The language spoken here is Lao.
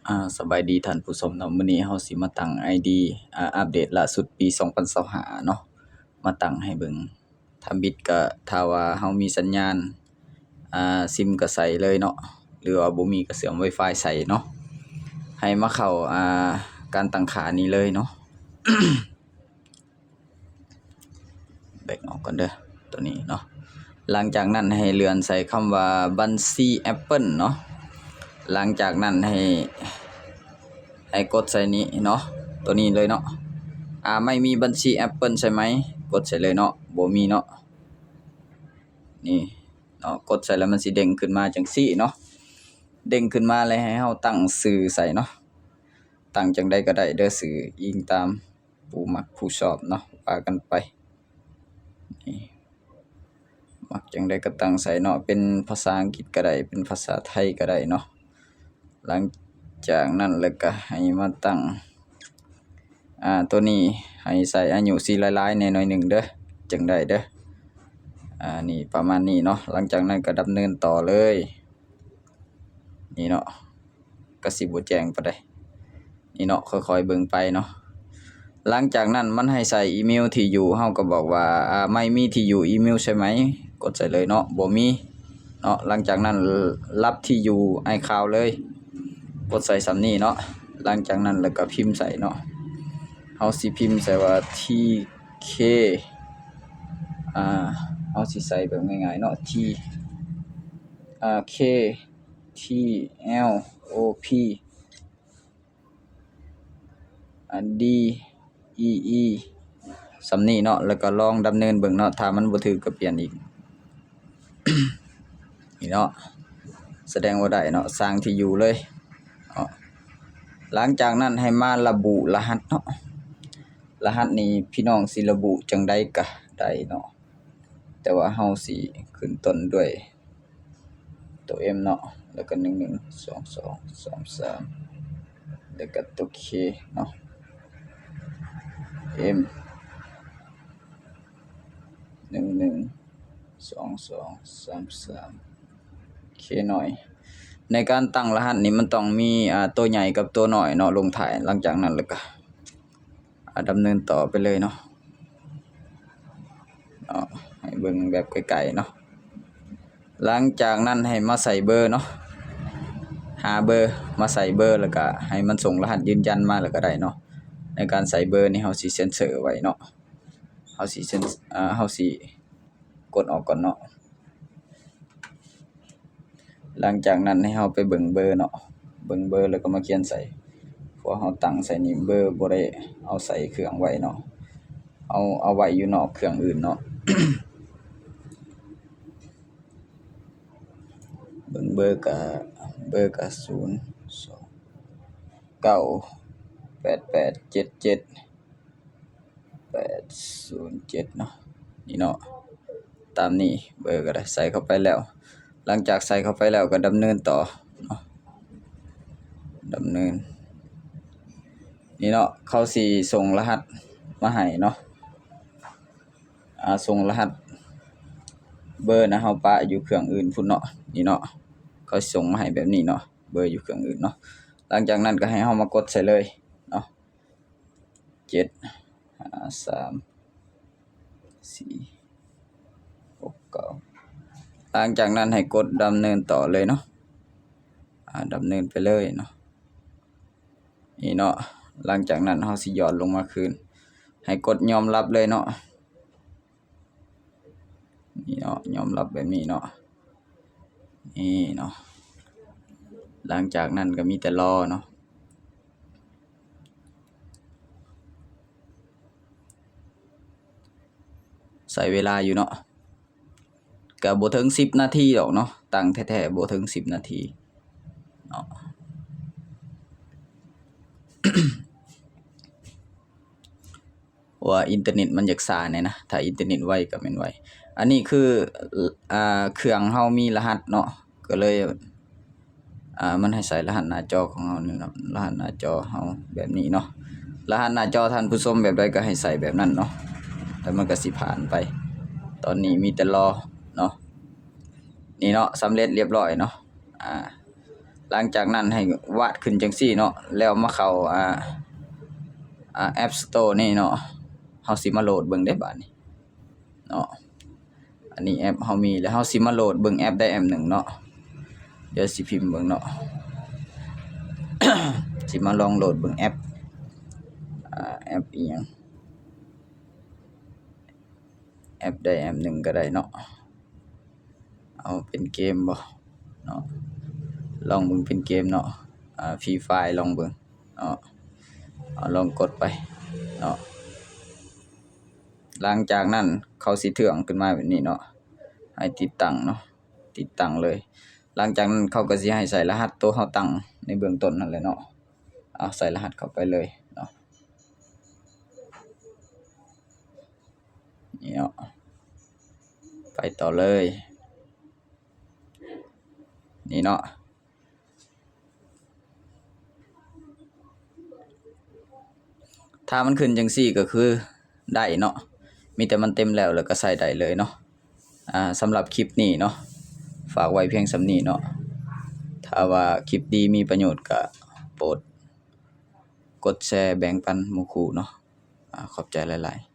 ອາ ສະບາຍດີທ່ານຜູ້ຊົມເນາະ, ມື້ນີ້ເຮົາຊິມາຕັ້ງໄອດີ ອາ ອັບເດດລ່າສຸດປີສອງພັນຊາວຫ້າເນາະ ມາຕັ້ງໃຫ້ເບິ່ງ. ທຳອິດກະຖ້າວ່າເຮົາມີສັນຍານ ອາ ຊິມກະໃສ່ເລີຍເນາະ ຫຼືວ່າບໍ່ມີກະເຊື່ອມໄວຟາຍໃສ່ເນາະ. ໃຫ້ມາເຂົ້າ ອາ ການຕັ້ງຄ່ານີ້ເລີຍເນາະ. ແບັກອອກກ່ອນເດີ ໂຕນີ້ເນາະ. ຫຼັງຈາກນັ້ນໃຫ້ເລື່ອນໃສ່ຄຳວ່າບັນຊີ Apple ເນາະ. ຫຼັງຈາກນັ້ນໃຫ້ ໃຫ້ກົດໃສ່ນີ້ເນາະ ໂຕນີ້ເລີຍເນາະ. ອາ ໄມ່ມີບັນຊີ Apple ໃຊ່ໄໝ? ກົດໃສ່ເລີຍເນາະ ບໍ່ມີເນາະ. ນີ້ເນາະ ກົດໃສ່ແລ້ວມັນຊິເດັ້ງຂຶ້ນມາຈັ່ງຊີ້ເນາະ. ເດັ້ງຂຶ້ນມາແລ້ວໃຫ້ເຮົາຕັ້ງຊື່ໃສ່ເນາະ. ຕັ້ງຈັ່ງໃດກະໄດ້ເດີ ຊື່ອີງຕາມ ຜູ້ມັກຜູ້ຊອບເນາະ ວ່າກັນໄປ. ນີ້ ມັກຈັ່ງໃດກະຕັ້ງໃສ່ເນາະ ເປັນພາສາອັງກິດກະໄດ້ ເປັນພາສາໄທກະໄດ້ເນາະ. ຫຼັງຈາກນັ້ນແລ້ວກະໃຫ້ມາຕັ້ງ ອາ ໂຕນີ້ໃຫ້ໃສ່ອາຍຸຊິຫຼາຍໆແດ່ໜ້ອຍໜຶ່ງເດີ ຈັ່ງໄດ້ເດີ. ອາ ນີ້ປະມານນີ້ເນາະ. ຫຼັງຈາກນັ້ນກະດຳເນີນຕໍ່ເລີຍ ນີ້ເນາະ. ກະຊິບໍ່ແຈ້ງປານໃດ ນີ້ເນາະ ຄ່ອຍໆເບິ່ງໄປເນາະ. ຫຼັງຈາກນັ້ນມັນໃຫ້ໃສ່ອີເມວ ທີ່ຢູ່ ເຮົາກະບອກວ່າ ອາ ໄມ່ມີທີ່ຢູ່ອີເມວໃຊ່ໄໝ? ກົດໃສ່ເລີຍເນາະ ບໍ່ມີເນາະ. ຫຼັງຈາກນັ້ນ ລັບທີ່ຢູ່ iCloud ເລີຍ ກົດໃສ່ສ່ຳນີ້ເນາະ. ຫຼັງຈາກນັ້ນແລ້ວກະພິມໃສ່ເນາະ ເຮົາຊິພິມໃສ່ວ່າ ທີ ເຄ ອາ ເຮົາຊິໃສ່ແບບງ່າຍໆເນາະ ທີ ອາ ເຄ ທີ ແອລ ໂອ ພີ ອາ ດີ ອີ ອີ ສ່ຳນີ້ເນາະ. ແລ້ວກະລອງດຳເນີນເບິ່ງເນາະ ຖ້າມັນບໍ່ຖືກກະປ່ຽນອີກ ນີ້ເນາະ. ສະແດງວ່າໄດ້ເນາະ ສ້າງທີ່ຢູ່ເລີຍເນາະ. ຫຼັງຈາກນັ້ນໃຫ້ມາລະບຸລະຫັດເນາະ. ລະຫັດນີ້ພີ່ນ້ອງຊິລະບຸຈັ່ງໃດກະໄດ້ເນາະ ແຕ່ວ່າເຮົາຊິຂຶ້ນຕົ້ນດ້ວຍໂຕ M ເນາະ ແລ້ວກະ ໜຶ່ງໜຶ່ງສອງສອງສາມສາມ ແລ້ວກະໂຕ K ເນາະ M ໜຶ່ງໜຶ່ງສອງສອງສາມສາມ K ນ້ອຍ. ໃນການຕັ້ງລະຫັດນີ້ມັນຕ້ອງມີ ອາ ໂຕໃຫຍ່ກັບໂຕນ້ອຍເນາະ ລົງທ້າຍ. ຫຼັງຈາກນັ້ນແລ້ວກະ ອາ ດຳເນີນຕໍ່ໄປເລີຍເນາະ ເນາະ ໃຫ້ເບິ່ງແບບໃກ້ໆເນາະ. ຫຼັງຈາກນັ້ນໃຫ້ມາໃສ່ເບີເນາະ ຫາເບີ ມາໃສ່ເບີ ແລ້ວກະໃຫ້ມັນສົ່ງລະຫັດຢືນຢັນມາແລ້ວກະໄດ້ເນາະ. ໃນການໃສ່ເບີນີ້ເຮົາຊິເຊັນເຊີໄວ້ເນາະ ເຮົາຊິເຊັນ ອາ ເຮົາຊິກົດອອກກ່ອນເນາະ. ຫຼັງຈາກນັ້ນໃຫ້ເຮົາໄປເບິ່ງເບີເນາະ ເບິ່ງເບີແລ້ວກະມາຂຽນໃສ່ ເພາະເຮົາຕັ້ງໃສ່ນີ້ ເບີບໍ່ໄດ້ເອົາໃສ່ເຄື່ອງໄວ້ເນາະ ເຮົາເອົາໄວ້ຢູ່ນອກເຄື່ອງອື່ນເນາະ. ເບິ່ງເບີກະ ເບີກະ ສູນສອງເກົ້າແປດແປດເຈັດເຈັດ ແປດສູນເຈັດເນາະ ນີ້ເນາະ ຕາມນີ້ ເບີກະໄດ້ໃສ່ເຂົ້າໄປແລ້ວ. ຫຼັງຈາກໃສ່ເຂົ້າໄປແລ້ວກະດຳເນີນຕໍ່ເນາະ ດຳເນີນ ນີ້ເນາະ ເຂົາຊິສົ່ງລະຫັດມາໃຫ້ເນາະ ອາ ສົ່ງລະຫັດ ເບີນະເຮົາປະຢູ່ເຄື່ອງອື່ນພຸ້ນເນາະ ນີ້ເນາະ ເຂົາຊິສົ່ງມາໃຫ້ແບບນີ້ເນາະ ເບີຢູ່ເຄື່ອງອື່ນເນາະ. ຫຼັງຈາກນັ້ນກະໃຫ້ເຮົາມາກົດໃສ່ເລີຍເນາະ ເຈັດຫ້າສາມສີ່ຫົກເກົ້າ. ຫຼັງຈາກນັ້ນໃຫ້ກົດດຳເນີນຕໍ່ເລີຍເນາະ ອາ ດຳເນີນໄປເລີຍເນາະ ນີ້ເນາະ. ຫຼັງຈາກນັ້ນເຮົາຊິຍ້ອນລົງມາຄືນ ໃຫ້ກົດຍອມຮັບເລີຍເນາະ. ນີ້ເນາະ ຍອມຮັບແບບນີ້ເນາະ ນີ້ເນາະ. ຫຼັງຈາກນັ້ນກະມີແຕ່ລໍເນາະ ໃຊ້ເວລາຢູ່ເນາະ ກະບໍ່ເຖິງສິບນາທີດອກເນາະ ຕັ້ງແທ້ໆບໍ່ເຖິງສິບນາທີເນາະ. ເພາະວ່າອິນເຕີເນັດມັນຢາກຊ້າແດ່ນະ ຖ້າອິນເຕີເນັດໄວກະແມ່ນໄວ. ອັນນີ້ຄື ອາ ເຄື່ອງເຮົາມີລະຫັດເນາະ ກະເລີຍ ອາ ມັນໃຫ້ໃສ່ລະຫັດໜ້າຈໍຂອງເຮົານີ້ເນາະ ລະຫັດໜ້າຈໍເຮົາແບບນີ້ເນາະ. ລະຫັດໜ້າຈໍທ່ານຜູ້ຊົມແບບໃດກະໃຫ້ໃສ່ແບບນັ້ນເນາະ ແລ້ວມັນກະຊິຜ່ານໄປ. ຕອນນີ້ມີແຕ່ລໍເນາະ ນີ້ເນາະ ສຳເລັດລຽບຮ້ອຍເນາະ. ອາ ຫຼັງຈາກນັ້ນໃຫ້ວາດຂຶ້ນຈັ່ງຊີ້ເນາະ ແລ້ວມາເຂົ້າ ອ່າ ອ່າ App Store ນີ້ເນາະ. ເຮົາຊິມາໂຫຼດເບິ່ງເດ້ບາດນີ້ເນາະ. ອັນນີ້ແອັບເຮົາມີແລ້ວ ເຮົາຊິມາໂຫຼດເບິ່ງແອັບໃດແອັບໜຶ່ງເນາະ. ດຽວຊິພິມເບິ່ງເນາະ ຊິມາລອງໂຫຼດເບິ່ງແອັບ ອ່າ ແອັບອີ່ຫຍັງ ແອັບໃດແອັບໜຶ່ງກໍໄດ້ເນາະ. ເອົາເປັນເກມບໍ່ເນາະ ລອງເບິ່ງເປັນເກມເນາະ. ອ່າ Free Fire ລອງເບິ່ງເນາະ. ເອົາ ລອງກົດໄປເນາະ. ຫຼັງຈາກນັ້ນເຂົາຊິເທືອງຂຶ້ນມາແບບນີ້ເນາະ ໃຫ້ຕິດຕັ້ງເນາະ ຕິດຕັ້ງເລີຍ. ຫຼັງຈາກນັ້ນເຂົາກໍຊິໃຫ້ໃສ່ລະຫັດໂຕເຮົາຕັ້ງໃນເບື້ອງຕົ້ນຫັ້ນແຫຼະເນາະ. ເອົາ ໃສ່ລະຫັດເຂົ້າໄປເລີຍເນາະ. ນີ້ເນາະ ໄປຕໍ່ເລີຍ ນີ້ເນາະ. ຖ້າມັນຂຶ້ນຈັ່ງຊີ້ກໍຄືໄດ້ເນາະ ມີແຕ່ມັນເຕັມແລ້ວ ແລ້ວກໍໃຊ້ໄດ້ເລີຍເນາະ. ອ່າ ສຳລັບຄລິບນີ້ເນາະ ຝາກໄວ້ພຽງສ່ຳນີ້ເນາະ. ຖ້າວ່າຄລິບດີມີປະໂຫຍດກໍໂປດກົດແຊແບ່ງປັນໝູ່ຄູ່ເນາະ. ອ່າ ຂອບໃຈຫຼາຍໆ.